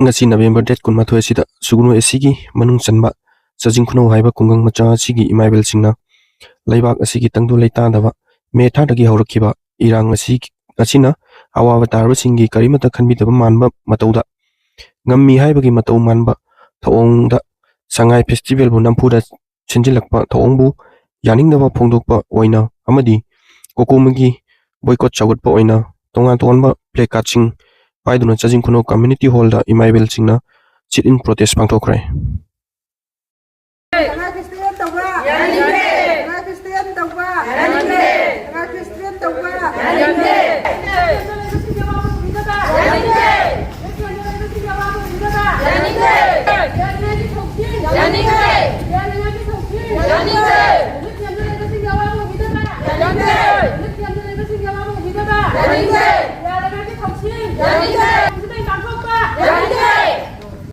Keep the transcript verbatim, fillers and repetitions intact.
ꯉꯁꯤ November date ꯀꯨꯟꯃꯥꯊꯣꯏ ꯑꯁꯤꯗ ꯁꯨꯒꯅꯨ ꯑꯦꯁꯤꯒꯤ ꯃꯅꯨꯡ ꯆꯟꯕ ꯆꯥꯖꯤꯡ ꯈꯨꯅꯧ ꯍꯥꯏꯕ ꯈꯨꯡꯒꯪ ꯃꯆꯥ ꯑꯁꯤꯒꯤ ꯏꯃꯥ ꯏꯕꯦꯜꯁꯤꯡꯅ ꯂꯩꯕꯥꯛ ꯑꯁꯤꯒꯤ ꯇꯪꯗꯨ ꯂꯩꯇꯥꯗꯕ ꯃꯦ ꯊꯥꯗꯒꯤ ꯍꯧꯔꯛꯈꯤꯕ ꯏꯔꯥꯡ ꯑꯁꯤ, ꯑꯁꯤꯅ ꯑꯋꯥꯕ ꯇꯥꯔꯕꯁꯤꯡꯒꯤ ꯀꯔꯤꯃꯠꯇ ꯈꯟꯕꯤꯗꯕ ꯃꯥꯟꯕ ꯃꯇꯧꯗ ꯉꯝꯃꯤ ꯍꯥꯏꯕꯒꯤ ꯃꯇꯧ ꯃꯥꯟꯕ ꯊꯧꯑꯣꯡꯗ ꯁꯉꯥꯏ ꯐꯦꯁꯇꯤꯚꯦꯜꯕꯨ ꯅꯝꯐꯨꯗ ꯁꯤꯟꯖꯤꯜꯂꯛꯄ ꯊꯧꯑꯣꯡꯕꯨ ꯌꯥꯅꯤꯡꯗꯕ ꯐꯣꯡꯗꯣꯛꯄ ꯑꯣꯏꯅ ꯑꯃꯗꯤ ꯀꯣꯀꯣꯃꯤꯒꯤ ꯕꯣꯏꯀꯣꯠ ꯁꯧꯒꯠꯄ ꯑꯣꯏꯅ ꯇꯣꯉꯥꯟ ꯇꯣꯉꯥꯟꯕ ꯄ꯭ꯂꯦ ꯀꯥꯔꯗꯁꯤꯡ ꯄꯥꯏꯗꯨꯅ ꯆꯥꯖꯤꯡ ꯈꯨꯅꯧ ꯀꯝꯃ꯭ꯌꯨꯅꯤꯇꯤ ꯍꯣꯜꯗ ꯏꯃꯥ ꯏꯕꯦꯜꯁꯤꯡꯅ ꯁꯤꯠ ꯏꯟ ꯄ꯭ꯔꯣꯇꯦꯁ ꯄꯥꯡꯊꯣꯛꯈ꯭ꯔꯦ꯫ ꯁꯉꯥꯏ ꯐꯦꯁꯇꯤꯚꯦꯜ ꯇꯧꯕ ꯌꯥꯅꯤꯡꯗꯦ꯫ ꯁꯉꯥꯏ ꯐꯦꯁꯇꯤꯚꯦꯜ ꯇꯧꯕ ꯌꯥꯅꯤꯡꯗꯦ꯫ ꯁꯉꯥꯏ ꯐꯦꯁꯇꯤꯚꯦꯜ ꯇꯧꯕ ꯌꯥꯅꯤꯡꯗꯦ꯫ ꯌꯥꯅꯤꯡꯗꯦ꯫ ꯌꯥꯅꯤꯡꯗꯦ꯫